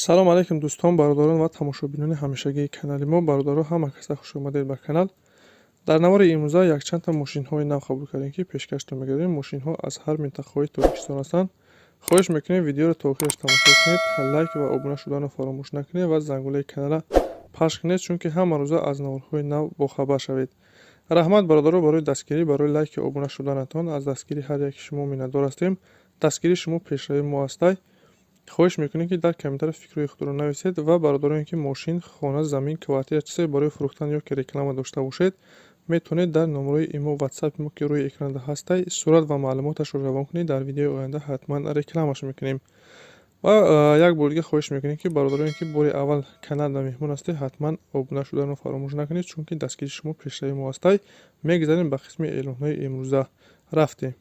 Салом алейкум, дӯстон, бародарон ва тамошобинони ҳамешагии канали мо. Бародаро, ҳама каса хуш омадед ба канал. Дар навори имрӯза якчандта мошинҳои нав қабул кардем, ки пешкаштон мегардем. Мошинҳо аз ҳар минтақаҳои Тоҷикистон ҳастанд. Хоҳиш мекунем, видеоро то охираш тамошо кунед, лайк ва обуна шуданро фаромӯш накунед ва зангулаи каналра пахш кунед, чунки ҳама рӯза аз наворҳои нав бохабар шавед. Раҳмат, бародаро, барои дастгирӣ, барои лайки обуна шуданатон. Аз дастгирии ҳар яки шумо миннатдор ҳастем. Дастгирии шумо пешравии мо ҳастай. Хоҳиш мекунем, ки дар комментария фикрҳои худро нависед ва бародароне, ки мошин, хона, замин, квартира, чизе барои фурӯхтан ё ки реклама дошта бошед, метавонед дар номерои имо, ватсапи мо, ки рӯи экранда ҳастай, сурат ва маълумоташро равон кунед. Дар видеои оянда ҳатман рекламаш мекунем. Ва як бор дига хоҳиш мекунем, ки бародароне, ки бори аввал каналда меҳмон ҳастед, ҳатман обуна шуданро фаромӯш накунед, чунки дастгирии шумо пешравии мо ҳастай. Мегузарем ба қисми эълонҳои имрӯза. Рафтем.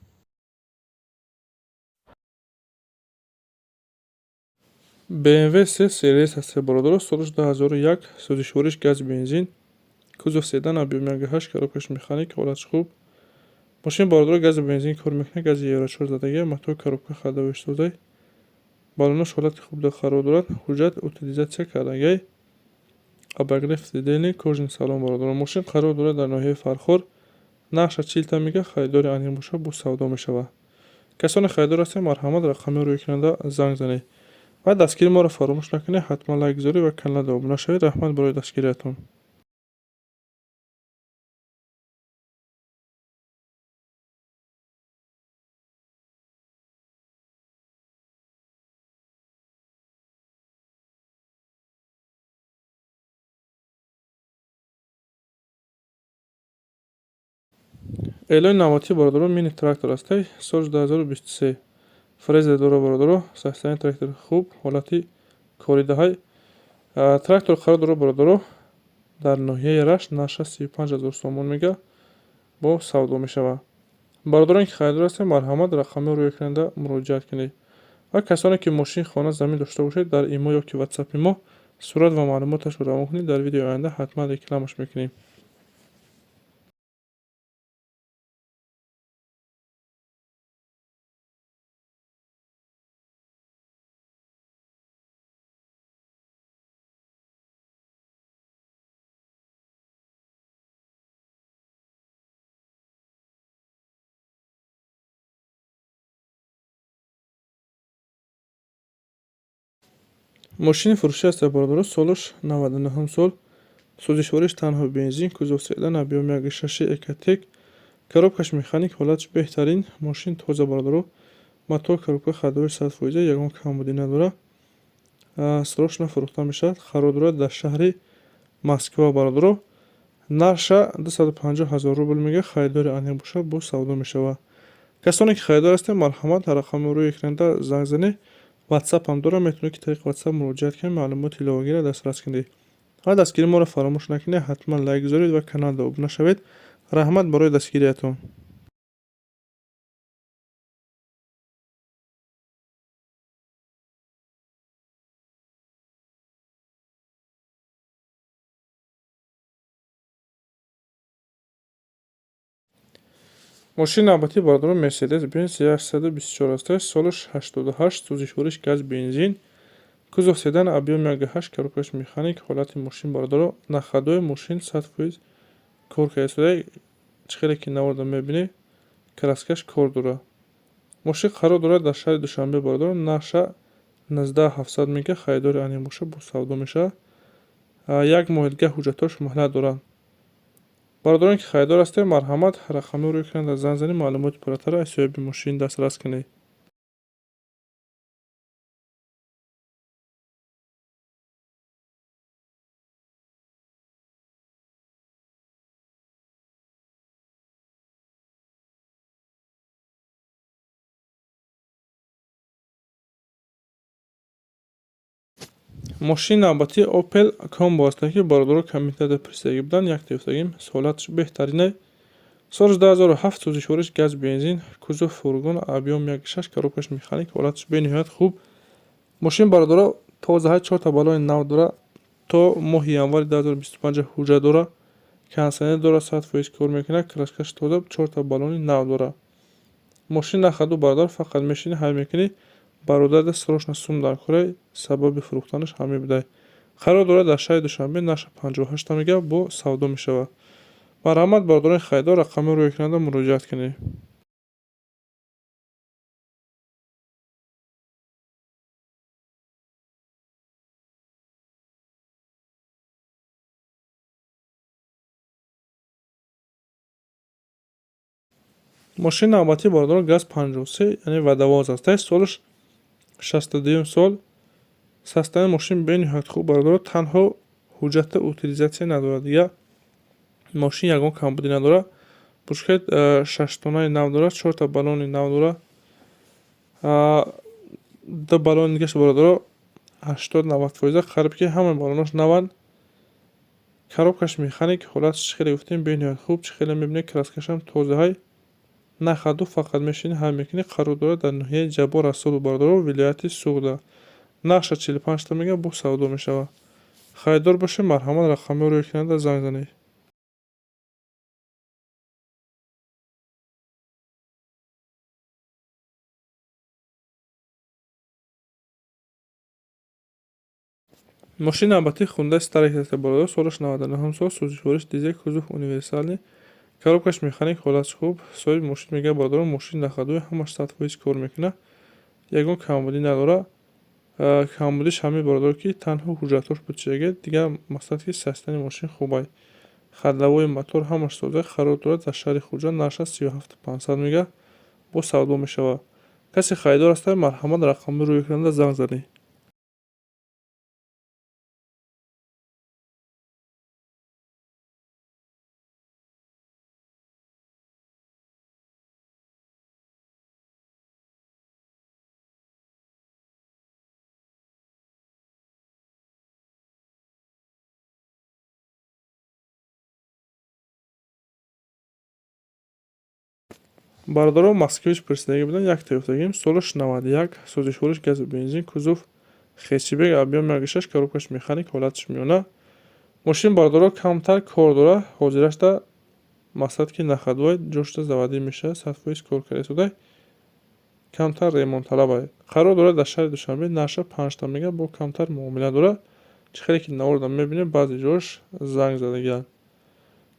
BMW 3 Series ҳаст, бародаро, солаш 2001, сӯзишвориш газ, бензин, кузов седан, объем 1,8, коробкаш механик, ҳолатш хуб. Мошин, бародаро, гази бензин кор мекунад, гази евро 4 задагия, мотор, коробка ходовоиш созай, баллонош ҳолати хуб қарор дорад, ҳуҷҷат утилизатсия кардагиай, обогрев сидений, кожаный салон. Бародаро, мошин қарор дорад дар ноҳияи Фархор, нархша 40 та мега, харидори аниқ бошад, бо савдо мешавад. Касоне харидор ҳастед, марҳамат, рақами рӯи экранда занг занед ва дастгирии моро фаромӯш накунед, ҳатман лайк гузоред ва каналда обуна шавед. Раҳмат барои дастгириятон. Эълони навбатӣ, бародарон, мини трактор ҳастай, соли 2023, фрезер дора. Бародаро, состояние трактор хуб, ҳолати коридаҳай. Трактор қарор дорад, бародаро, дар ноҳияи Рашт, нархаш 35 000 сомон мега, бо савдо мешавад. Бародароне, ки харидор ҳастед, марҳамат, рақамҳои рӯи экранда муроҷиат кунед ва касоне, ки мошин, хона, замин дошта бошед, дар имо ё ки ватсапи мо сурат ва маълумоташро равон кунед. Дар видеои оянда ҳатман рекламаш мекунем. Мошини фурӯшӣ аст, бародаро, солаш 99-ум сол, сӯзишвориш танҳо бензин, кузов седан, объем 1,6, Ecotec, коробкаш механик, ҳолатш беҳтарин. Мошин тоза, бародаро, мотор, коробка, ходовои 100%, ягон камбудӣ надорад. Срочно фурӯхта мешавад. Қарор дорад дар шаҳри Москва. Бародаро, нархша 250 000 рубл мега, харидори аниқ бошад, боз савдо мешавад. Касоне, ки харидор ҳастед, марҳамат, рақами рӯи экранда занг занед. Ватсап ҳам дорам, метавонед, ки тариқи ватсап муроҷиат кунед, маълумоти иловагиро дастрас кунед ва дастгирии моро фаромӯш накунед, ҳатман лайк гузоред ва каналда обуна шавед. Раҳмат барои дастгириятон. Мошини навбатӣ, бародарон, Мерседес Бенз 124 аст, солаш 88, сӯзишвориш газ, бензин, кузов седан, объем 1,8, коробкаш механик. Ҳолати мошин, бародаро, на ходу, мошин 100% кор карда. Чӣ хеле ки наворда мебинед, краскаш кор дорад. Мошин қарор дорад дар шаҳри Душанбе. Бародаро, нархша 19 700 мега, харидори аниқ бошад, боз савдо мешавад. Як моҳи дига ҳуҷҷатҳош муҳлат доранд. Бародароне, ки харидор ҳастед, марҳамат, рақамҳои рӯи экранда занг занед, маълумоти пурратарро аз соҳиби мошин дастрас кунед. Мошини навбатӣ Opel Combo аст, ки бародаро комментарияда пурсидагӣ буданд, якта ёфтагим. Ҳолатш беҳтарине. Соли 2007, сӯзишвориш газ, бензин, кузов фургон, объем 1,6, коробкаш механик, ҳолатш бениҳоят хуб. Мошин, бародаро, тозаҳай, чорта баллони нав дорад, то моҳи январи 2025 ҳуҷҷат дорад, кондитсионер дорад, 100% кор мекунад, краскаш тоза, чорта баллони нав дорад. Мошин на ходу, бародар, фақат мешинӣ, ҳай мекунӣ. Бародарда срочно сум дар кора, сабаби фурӯхтанаш ҳамин будай. Қарор дорад дар шаҳри Душанбе, нархша 58 мега, бо савдо мешавад. Марҳамат, бародарони харидор, рақамҳои рӯи экранда муроҷиат кунед. Мошини навбатӣ, бародарон, ГАЗ 53, яъне водовоз аст. Солаш 62-юм сол. Состояние мошин бениҳоят хуб, бародарон, танҳо ҳуҷҷата утилизация надорад. Дигар мошин ягон камбудӣ надорад. Бушкет шаштонаи нав дорад, чорта баллони нав дорад. Ду баллони дигаш, бародаро, 80-90%, қариб ки ҳамаи баллонош наванд. Коробкаш механик, ҳолатш чӣ хеле гуфтем, бениҳоят хуб, чӣ хеле мебинед, краскашам тозаҳай. На ходу, фақат мешинӣ, ҳай мекунӣ. Қарор дорад дар ноҳияи Ҷаббор Расулов, бародаро, вилояти Суғда. Нархша 45та мега, бо савдо мешавад. Харидор бошед, марҳамат, рақамҳои рӯи экранда занг занед. Мошини навбатӣ Хундай Старекс аст, бародаро, солаш 99 сол, сӯзишвориш дизел, кузов универсальный, коробкаш механик, ҳолатш хуб. Соҳиби мошин мегӯяд, бародаро, мошин на ходу, ҳамаш 100% кор мекунад, ягон камбудӣ надорад. Камбудиш ҳамин, бародаро, ки танҳо ҳуҷҷатҳош бучидаги, дигар мақсад ки состояние мошин хубай. Ходовой, мотор ҳамаш соза. Қарор дорад дар шаҳри Хуҷанд, нархаш 37 500 мега, бо савдо мешавад. Касе харидор ҳастад, марҳамат, рақамҳои рӯи экранда занг занед. Бародарон, Москвич пурсидагӣ буданд, якта ёфтагим, солаш 91, сӯзишвориш газу бензин, кузов хэтчбек, объём 1,6, коробкаш механик, ҳолаташ миёна. Мошин, бародаро, камтар кор дорад, ҳозирашда мақсад ки на ходу, ҷошта заводӣ мешавад, 100% кор карда истодай, камтар ремонтталабай. Қарор дорад дар шаҳри Душанбе, нархша панҷта мега, бо камтар муомила дорад. Чӣ хеле ки наворда мебинем, баъзе ҷош занг задагианд.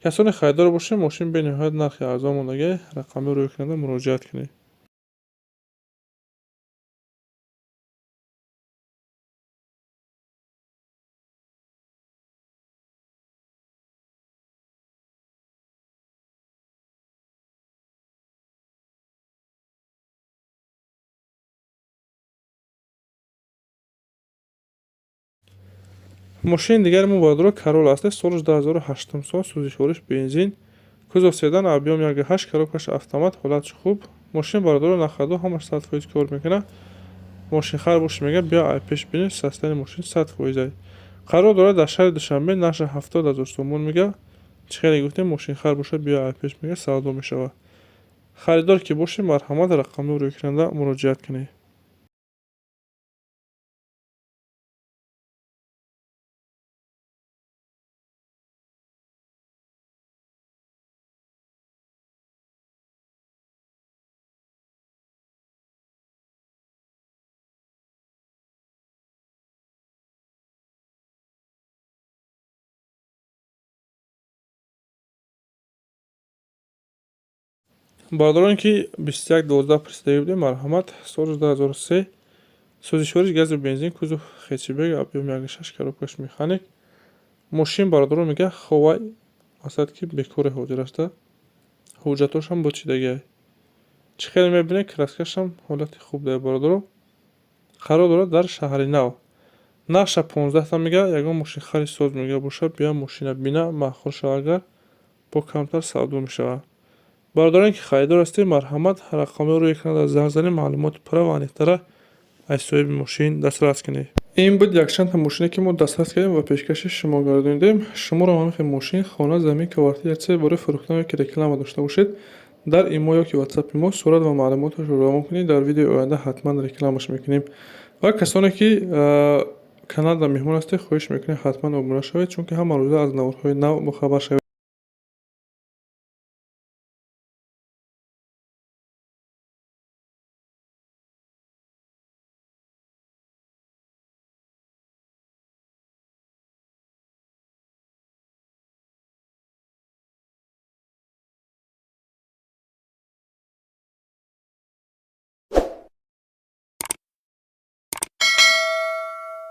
Касоне харидор бошед, мошин бениҳоят нархи арзон мондагӣ, рақамҳои рӯи экранда муроҷиат кунед. Мошини дигари мо, бародаро, Каролла аст, солаш 2008 сол, сӯзишвориш бензин, кузов седан, объём 1,8, коробкаш автомат, ҳолатш хуб. Мошин, бародаро, на ходу, ҳамаш 100% кор мекунад. Мошинхар бошӣ, мега, биё ай пеш бинед, состояние мошин 100%. Қарор дорад дар шаҳри Душанбе, нархша 70 000 сомон мега. Чӣ хеле гуфтем, мошинхар бошад, биё ай пеш, мега, савдо мешавад. Харидор ки бошед, марҳамат, рақамҳои рӯи экранда муроҷиат кунед. Бародароне ки 2112 пурсидагӣ будем, марҳамат, соли 2003, сӯзишвориш газу бензин, кузов хэтчбек, объём 1,6, коробкаш механик. Мошин, бародарон, мега, ховай, мақсад ки бекоре ҳозир аста, ҳуҷҷатҳошам бучидагиай. Чӣ хеле мебинед, краскашам ҳолати хуб дорад, бародаро. Қарор дорад дар шаҳри Нав, нархша 15та мега. Ягон мошинхари соз, мега, бошад, биё мошина бина, маъқул шавад, агар бо камтар савдо мешавад. Бародароне ки харидор ҳастед, марҳамат, рақамҳои рӯи экранда занг занед, маълумоти пурра ва аниқтара аз соҳиби мошин дастрас кунед. Ин буд якчандта мошине, ки мо дастрас кардем ва пешкаши шумо гардонидем. Шуморо ҳамин хел мошин, хона, замин, квартира, чизе барои фурӯхтан ё ки реклама дошта бошед, дар имо ё ки ватсапи мо сурат ва маълумоташро равон кунед, дар видеои оянда ҳатман рекламаш мекунем. Ва касоне ки каналда меҳмон ҳастед, хоҳиш мекунем, ҳатман обуна шавед, чунки ҳама рӯза аз наворҳои нав бохабар шавед.